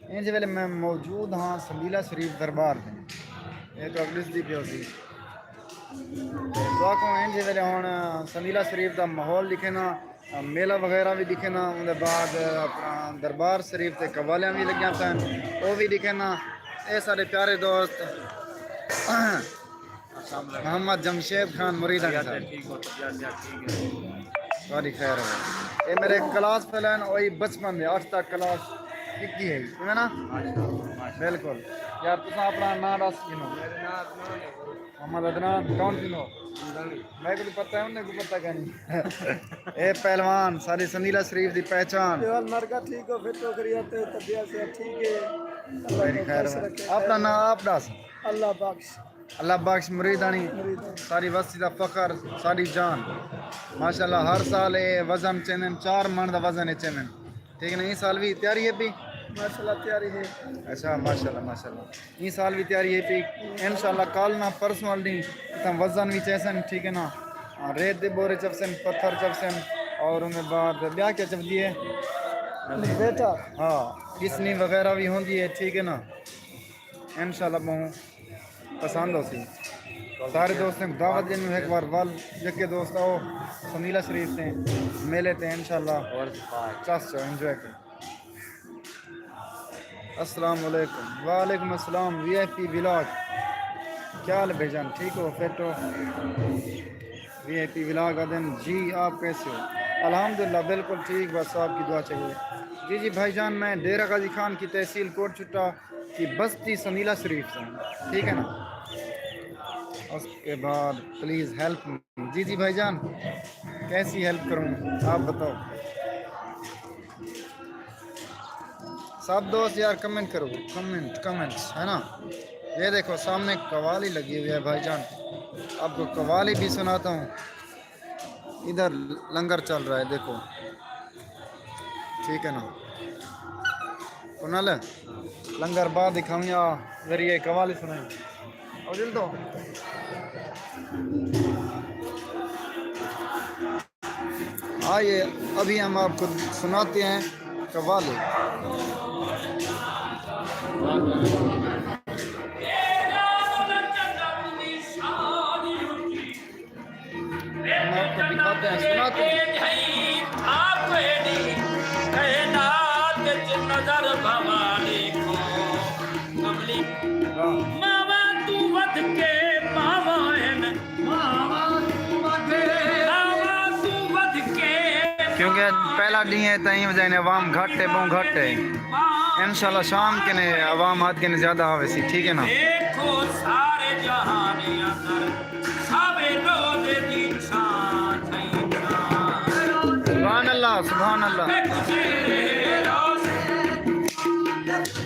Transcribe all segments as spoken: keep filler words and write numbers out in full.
انج ویلے میں موجود ہاں سندیلہ شریف دربار تے۔ اے تو اگلس دی پیو سی۔ تہاکوں انج ویلے ہن سندیلہ شریف دا ماحول ݙکھینا، میلہ وغیرہ وی ݙکھینا، اوندے بعد اپݨا دربار شریف تے قوالیاں وی لڳیاں پئن، او وی ݙکھینا۔ اے سارے پیارے دوست محمد جمشید خان مریدانی صاحب۔ تہاݙی خیر ہے۔ اے میرے کلاس فیلو ہن، اوہی بچپن دے، اٹھ تک کلاس ہک دی ہے، ایویں نا؟ بالکل۔ یار، تساں اپݨا ناں ݙس گھنو۔ محمد عدنان، کون گھنو؟ میکوں پتہ ہے، انہیں کوں پتہ کائنی۔ اے پہلوان، ساری سندیلہ شریف دی پہچان۔ یار، نرگا ٹھیک ہو، فٹ ہو، خیریت ہے، طبیعت صحت ٹھیک ہے؟ اللہ میری خیر ہے۔ اپݨا ناں آپ ݙس۔ اللہ بخش۔ اللہ بخش مریدانی، ساری وستی دا فخر، ساری جان۔ ماشاءاللہ، ہر سال اے وزن چیندن، چار من دا وزن اے چیندن۔ ٹھیک ہے نا، ایں سال وی تیاری ہے پئی؟ ماشاءاللہ، تیاری ہے۔ اچھا، ماشاءاللہ، ماشاءاللہ۔ ایں سال وی تیاری ہے پئی۔ انشاءاللہ، کل نہ پرسوں والے ݙینہہ اتھاں وزن وی چیسن، ٹھیک ہے نا؟ ہاں، ریت دے بورے چپسن، پتھر چپسن، اور ان دے بعد ٻیا کیا چپدی ہے؟ بیٹا۔ ہاں، ݙسݨی وغیرہ وی ہوندی ہے، ٹھیک ہے نا؟ انشاءاللہ ٻہوں پسند ہوسی۔ سارے دوستیں کوں دعوت ݙیندوں، ہک وار ول یکے دوست آؤ سندیلہ شریف تے میلے تے انشاءاللہ چس چو، انجوائے کرو۔ السلام علیکم۔ وعلیکم السلام، وی آئی پی ولاگ۔ کیا حال ہے بھائی جان، ٹھیک ہو، فٹ ہو؟ وی آئی پی ولاگ آدن جی، آپ کیسے ہو؟ الحمدللہ، بالکل ٹھیک، بس آپ کی دعا چاہیے۔ جی جی بھائی جان، میں ڈیرہ غازی خان کی تحصیل کوٹ چھٹا کی بستی سندیلہ شریف سے ہوں، ٹھیک ہے نا؟ اس کے بعد پلیز ہیلپ می۔ جی جی بھائی جان، کیسی ہیلپ کروں، آپ بتاؤ۔ سب دوست یار کمنٹ کرو، کمنٹ، کمنٹس، ہے نا؟ یہ دیکھو سامنے قوالی لگی ہوئی ہے بھائی جان، آپ کو قوالی بھی سناتا ہوں۔ ادھر لنگر چل رہا ہے، دیکھو، ٹھیک ہے نا؟ کنال، لنگر بعد دکھاؤں یا ذریعے قوالی سنائیں۔ او دل تو۔ آئیے، ابھی ہم آپ کو سناتے ہیں قوالے۔ ہم آپ کو دکھاتے ہیں، سناتے ہیں۔ کائنات وچ نظر بھوالی کھو، کملی۔ واہ۔ ماواں توں ودھ کے ماواں ہن۔ ماواں توں ودھ کے۔ کیونکہ پہلا ݙینہہ ہے، تاں ایں وجہ نے عوام گھٹ ہے، ٻہوں گھٹ ہے۔ انشاءاللہ شام کنے عوام آد کنے زیادہ آوے سی، ٹھیک ہے نا؟ دیکھو سارے جہان اندر ساوے روزے دی چھاں تھئی چھاں۔ سبحان اللہ، سبحان اللہ۔ تے گزرے روزے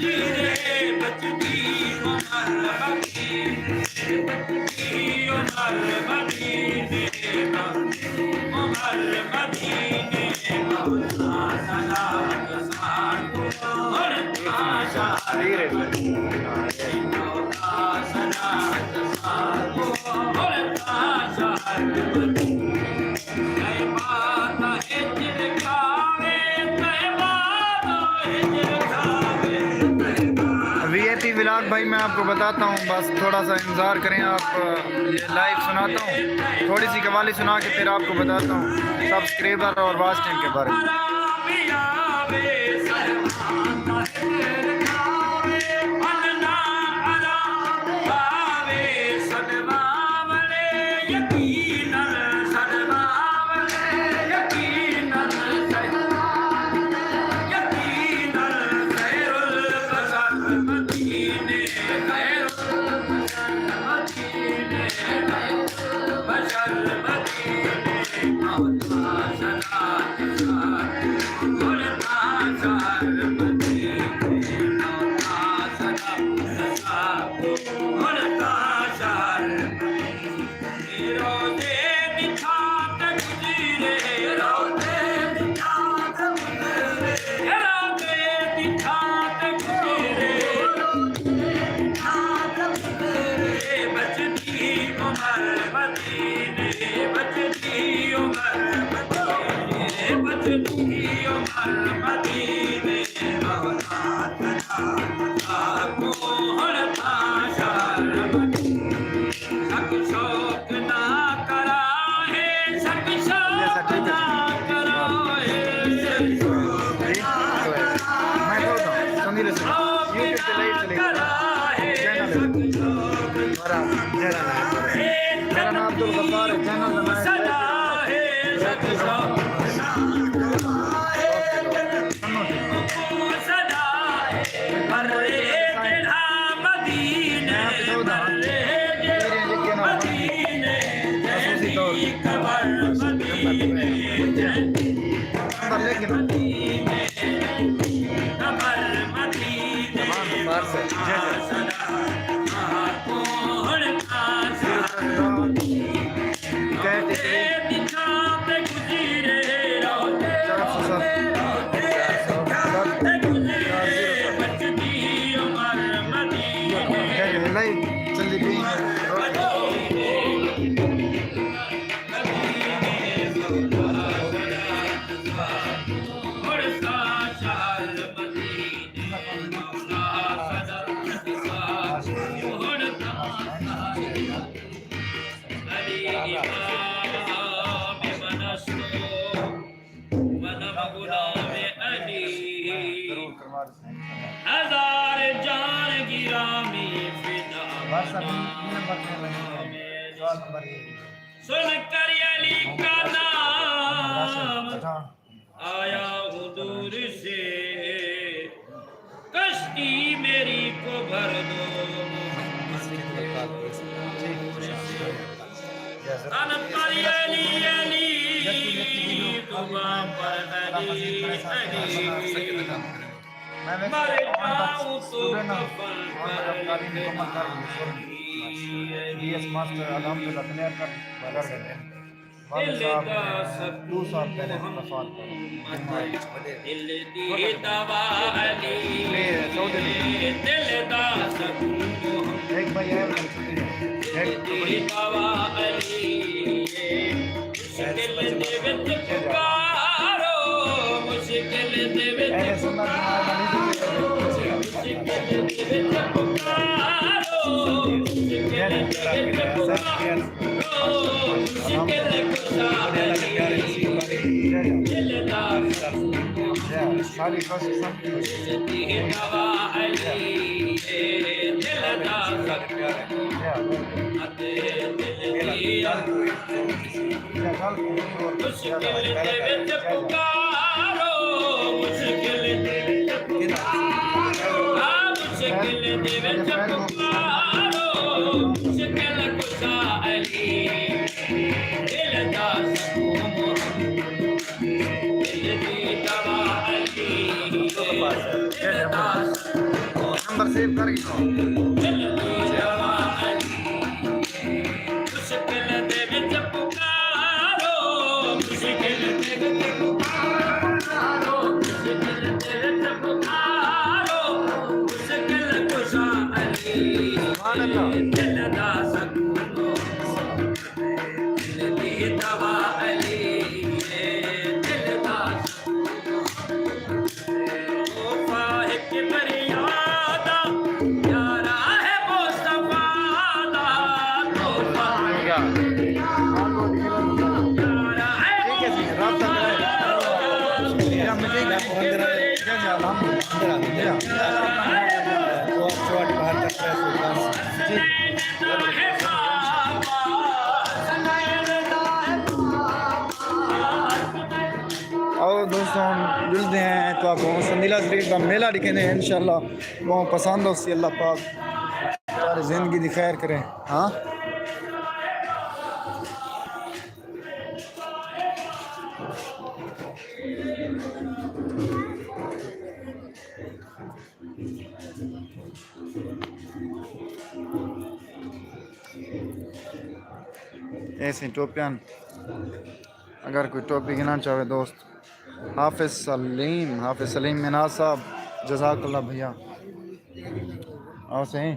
جیرے بچدی عمر بچی، بچدی عمر مدینے دا، عمر مدینے دا۔ وی آئی پی ولاگ بھائی، میں آپ کو بتاتا ہوں، بس تھوڑا سا انتظار کریں آپ، یہ لائیو سناتا ہوں، تھوڑی سی قوالی سنا کے پھر آپ کو بتاتا ہوں سبسکرائبر اور واچ ٹائم کے بارے میں۔ یوٹیوب تے لائیو چلے گی۔ چینل ہے۔ میرا، میرا نام ہے۔ میرا نام عبدالغفار ہے۔ چینل دا نام ہے۔ ہزار جان گرامی فدا بس ابھی نمبر ہے۔ سوال نمبر ایک۔ سن کر علی کا نام آیا ہوں دور سے، کشتی میری کو بھر دو محمد کے نور سے۔ سن کر علی، علی، زباں پر علی، علی۔ مر جاؤں تو کفن پر لکھ دے۔ ڈی ایس ماسٹر الحمدللہ کلیئر کر، کر گئے۔ والد صاحب نے دو سال پہلے وفات کر دی۔ دل دی دوا علی، دل دا سکون محمد۔ ایک بھائی ہے، دل دی دوا علی۔ مشکل دے وچ پکارو، مشکل دے وچ پکارو، مشکل دے وچ پکارو، مشکل دے وچ پکارو، مشکل کشا علی، دل دا ساری کوشش سب کی۔ دل دی دوا علی، دل دا سکون۔ مشکل دے وچ پکارو، مشکل دے وچ پکارو، ہاں، مشکل دے وچ پکارو، مشکل کشا علی، دل دا سکون محمد، دل دی دوا علی، دل دا سکون۔ نمبر سیو کر گھنو۔ مشکل دے وچ پکارو، مشکل دے وچ پکارو، مشکل دے وچ پکارو، مشکل کشا علی۔ سبحان اللہ۔ دل دا سکون، دل دی دوا علی، دل دا سکون۔ تحفہ ہک دریا دا، پیارا ہے مصطفیٰ دا تحفہ۔ ٹھیک ہے جی، رابطہ کریں۔ جی، الحمدللہ۔ جی، جی، الحمدللہ۔ جی، ہاں۔ آؤ دوستو، ہݨ ملدے ہیں تہاکوں سندیلہ شریف دا میلہ ݙکھیندے ہیں انشاءاللہ۔ ٻہوں پسند ہوسی، اللہ پاک ساری زندگی دی خیر کرے۔ ہاں۔ ایسی ٹوپیاں، اگر کوئی ٹوپی گھنݨ چاہوے دوست، حافظ سلیم، حافظ سلیم میناز صاحب، جزاک اللہ بھیا۔ آؤ صحیح۔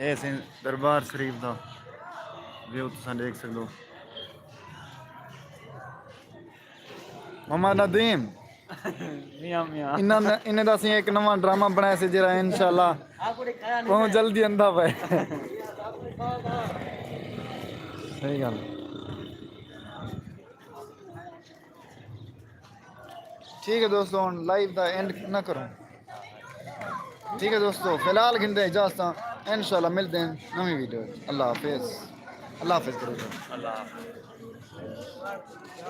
اے سئیں دربار شریف دا ویو تساں ݙیکھ سڳدو۔ محمد ندیم، میاں، میاں۔ انہاں دا، انہاں دا اسی ہک نواں ڈرامہ بݨایا سی جیڑھا انشاءاللہ ٻہوں جلدی آندا پئے۔ صحیح ڳالھ۔ ٹھیک ہے دوستو، ہن لائیو دا اینڈ نہ کروں۔ ٹھیک ہے دوستو، فی الحال گھندے اجازت، انشاءاللہ ملدے ہیں نویں ویڈیو۔ اللہ حافظ۔ اللہ حافظ کرو۔ اللہ حافظ۔